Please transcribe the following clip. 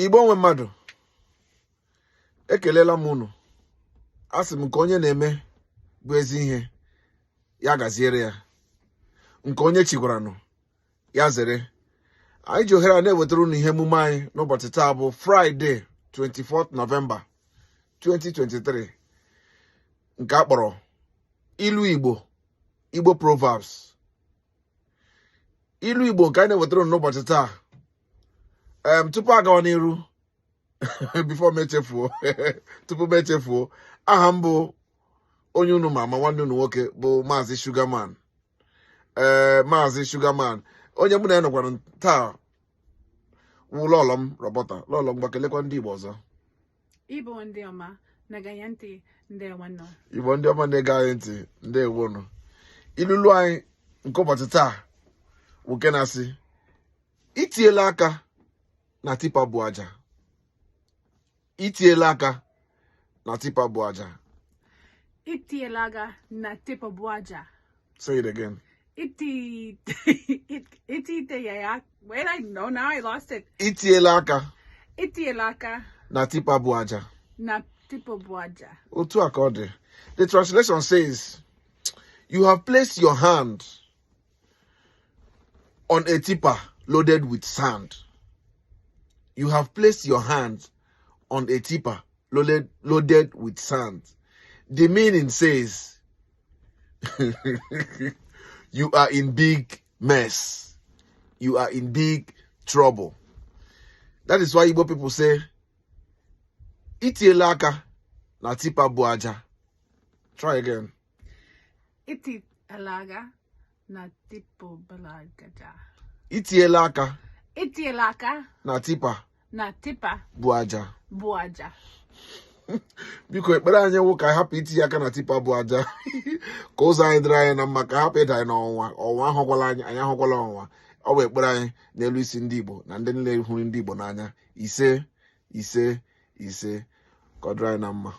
Igbo nwe mmadụ, ekelela m unu. Asị m nke onye na-eme bụ ezi ihe, ya gaziere ya. Nke onye chigwaranụ, ya zere. Anyị ji ohere a na-ewetara unu ihe emume anyị n'ụbọchị taa bụ Fraịde 24 Nọvemba 2023, nke a kpọrọ Ilu Igbo, Igbo Proverbs. Ilu Igbo nke anyị na-ewetara unu n'ụbọchị taa. Tupu agawa n'iru, before m echefuo, tupu m echefuo, aha m bụ onye unu ma ama, nwanne unu nwoke bụ Maazị Sugarman. Ee, Maazị Sugarman, onye mụ na ya nọkwara taa wụ lọlọ m, Roberta. Lọlọ m, gbakelekwa ndị Igbo ọzọ. Igbo ndị ọma na-ege anyị ntị, ndewonụ. Igbo ndị ọma na-ege anyị ntị, ndewonụ. Ilulu anyị nke ụbọchị taa bụ nke na-asị, itiela aka na tipa bu aja. Itiela aka na tipa bu aja. Itiela aka na tipa bu aja. Say it again. Iti iti ya. Wait, I know now I lost it. Itiela aka. Itiela aka na tipa bu aja. Na tipa bu aja. Otu a ka ọ dị. The translation says, you have placed your hand on a tipper loaded with sand. You have placed your hand on a tipper loaded with sand. The meaning says, you are in big mess. You are in big trouble. That is why Igbo people say, itiela aka na tipa bu aja. Try again. Itiela aka na tipa bu aja. Itiela aka. Itiela aka. Na tipa. Na tipa. Bu aja. Bu aja. Biko, ekpere anyị wụ ka hapụ itinye aka na tipa bu aja, ka ụzọ anyị dịrị anyị na mma, ka hapụ ịda anyị n'ọnwụnwa. Ọnwụnwa ahụkwala anyị, anyị ahụkwala ọnwụnwa. Ọ bụ ekpere anyị n'elu isi ndị Igbo na ndị niile hụrụ ndị Igbo n'anya. Ise, ise, ise. Ka ọ dịrị anyị na mma.